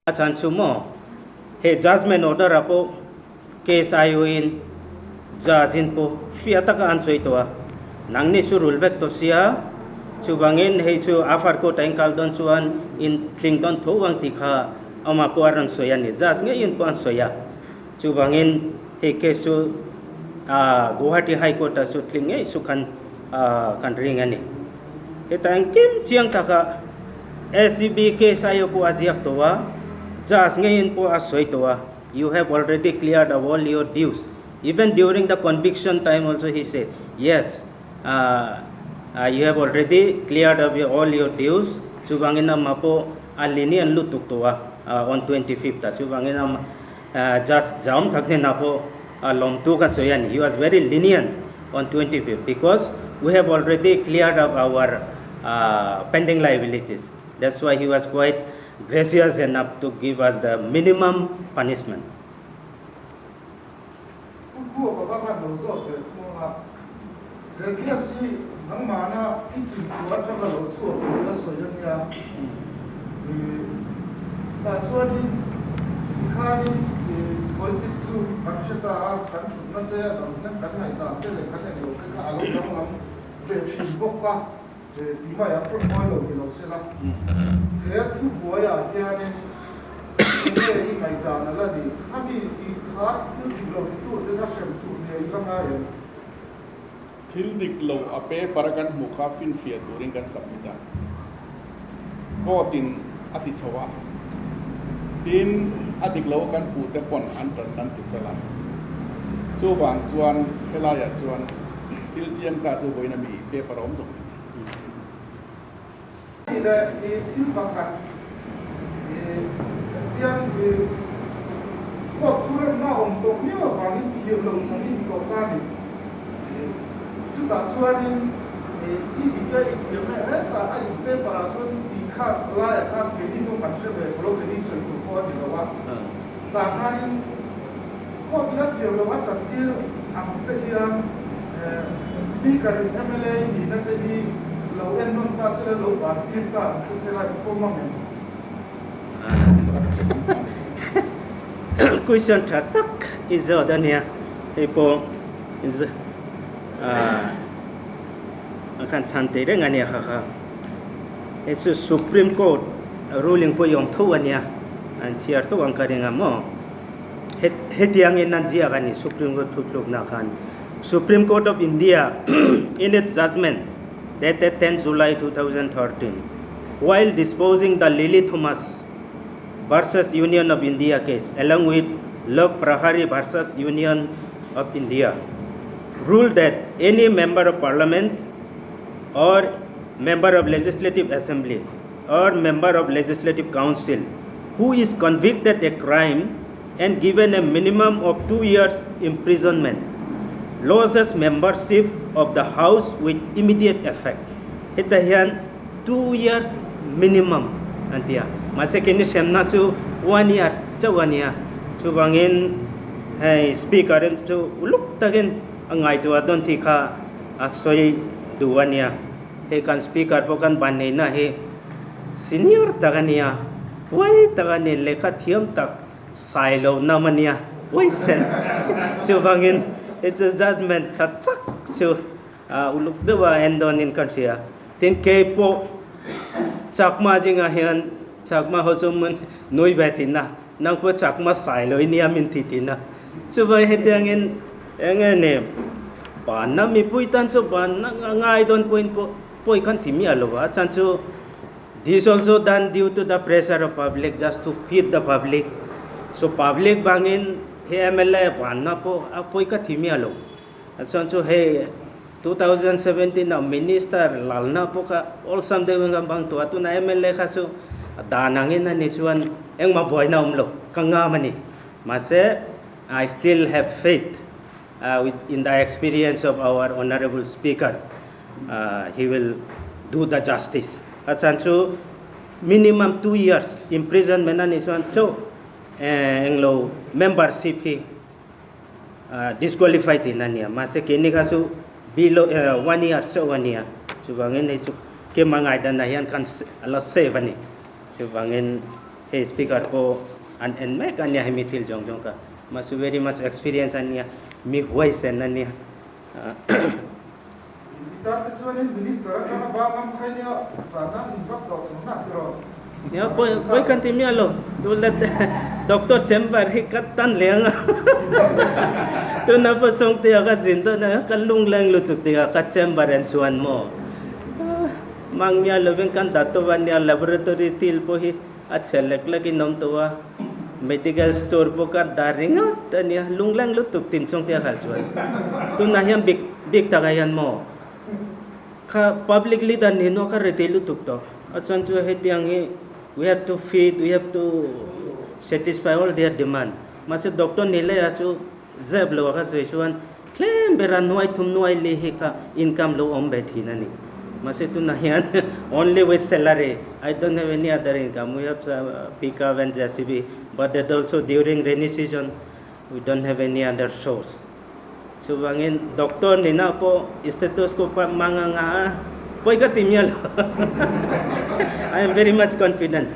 A chhan chu maw he judgement order ah pawh case aiawhin judge in pawh fiah taka an sawi tawh a, nangni chu rul vek tawh sia, chuvangin hei chu a far court ah in kal dawn chuan in tling dawn tho ang tih kha amah pawh a rawn sawi a ni, judge ngeiin pawh an sawi a, chuvangin hei case chu Guwahati High Court ah chu tling ngei chu kan kan ring a ni. Hetah engkim chiang taka ACB case aia pawh a ziak tawh a, judge ngeiin pawh a sawi tawh a, you have already cleared up all your dues. Even during the conviction time also he said, yes, you have already cleared up all your dues, chuvangin amah pawh a lenient lutuk tawh a on 25th ah, chuvangin amah judge Jaum thak hnenah pawh lawmtu ka sawi a ni. He was very lenient on 25th because we have already cleared up our pending liabilities. That's why he was quite gracious enough to give us the minimum punishment. Pu Khuapa ka khan lo zawt ve thung a, he case hi nangmahna i chintu atanga lo chhuak tur a sawi a nia. Tah chuanin tikhanin politics chu kan hre ta a, kan thutna te a dang hian kan ngaihdan te leh kan englo te kha a lo danglam ve thin bawk a, ti mai ang pawh mawi lo ni lo se la. He thubuaiah hianin enge i ngaihdan a la ni? Khami tih kha thil dik lo titu te kha hrem tur nia i la ngai em? Thil dik lo a paper a kan hmuh kha finfiah turin kan submit a, court in a ti chho a, tin a dik lo a kan puh te pawn an tan an ti fel a, chuvang chuan helai ah chuan thil chiang ta chu vawiin ami paper a awm zawk mai. Tih leh i thil pakhat i tiang i court thu remna awm tawh miau avangin thiam lo chang in tawh ta a ni. Chutah chuanin i dik a i thiam leh hetah a in paper ah chuan tih kha laiah khan keini pawh kan hre ve pawh lo keini sawi tur pawh a ni lo a. Tah khanin court in a thiam lo a chantir ang che hian Speaker in mla nihna te hi lo en nawn ta che la lo ban tir ta ang che se la i pawm ang em? Question tha tak i zawt a nia, hei pawh a khan chhan thei reng a nia kha kha. Hei chu Supreme Court ruling pawh i awm tho a nia, an chhiar tawh ang ka ring a maw. Hetiangin an ziak a ni Supreme Court thutlukna khan. Supreme Court of India in its judgement dated 10 July 2013 while disposing the Lily Thomas versus Union of India case along with Lok Prahari versus Union of India ruled that any member of parliament or member of legislative assembly or member of legislative council who is convicted a crime and given a minimum of 2 years imprisonment loses membership of the house with immediate effect. Hetah hian 2 years minimum an ti a, mahse keini hremna chu 1 year chauh a nia, chuvangin hei speaker in chu uluk takin a ngaihtuah dawn tih kha a sawi duh a nia. Hei kan speaker pawh kan ban neihna hi senior tak a nia, huai tak a ni, lehkha thiam tak sai lo nam a nia, huai sen chuvangin hei chu judgement tha tak chu uluk deuh a en dawnin ka hria. Tin kei pawh Chakma zingah hian Chakma ho chu mun nui ve thin a, nang pawh Chakma sai lo i nia min ti thin a. Chuvang hetiangin eng nge ni banna mipui tan chu banna ngai dawn pawhin pawh pawi khan ti miah lo a, a chhan chu this also done due to the pressure of public just to feed the public. So public bangin he mla banna pawh a pawi ka ti miah lo. A chhan chu hei 2017 ah minister lalna pawh kha awlsam deuhin kan bang tawh a, tunah mla kha chu dan angin a ni chuan engmah buaina a awm lo, ka ngam a ni. Mahse I still have faith with in the experience of our honorable speaker, he will do the justice. A chhan chu minimum 2 years imprisonment a nih chuan chauh englo membership hi disqualify tihna a nia. Mahse keini kha chu below 1 year chauh a nia, chuvangin hei chu kema ngaidanah hian khan a la save a ni. Chuvangin. Hei speaker pawh an en mek a nia hemi thil zawng zawng kha. Mahse very much experience a nia, mi huaisen a nia. I tan te chuanin Minister atanga ba ngam khai nia chahna min vak tawh chung na tiraw? Nia pawi pawi kan ti miah lo. Tuna doctor chamber hi ka tan leh anga tuna pawh chhung te ah ka zin dawn a ka lungleng lutuk tih ah ka chamber en chuan maw mang miah lovin kan dah tawh a nia laboratory thil pawh hi a chhe lek lek in awm tawh a medical store pawh ka dah ringawt a nia lungleng lutuk tin chhung te ah kal chuan tunah hian bik bik takah hian maw Kha public leader ni hnuah kha rethei lutuk tawh. A chuan chu hetiang hi we have to feed, we have to satisfy all their demand. Mahse doctor ni leh a chu zep lo a kha sawi chuan tlem bera nuai thum nuai li hi kha income lo awm ve thin a ni. Mahse tunah hian only with salary, I don't have any other income. We have pick up and JCB but that also during rainy season we don't have any other source. Chuvangin doctor nina pawh stethoscope a hmang anga pawi ka ti mial lo. I am very much confident.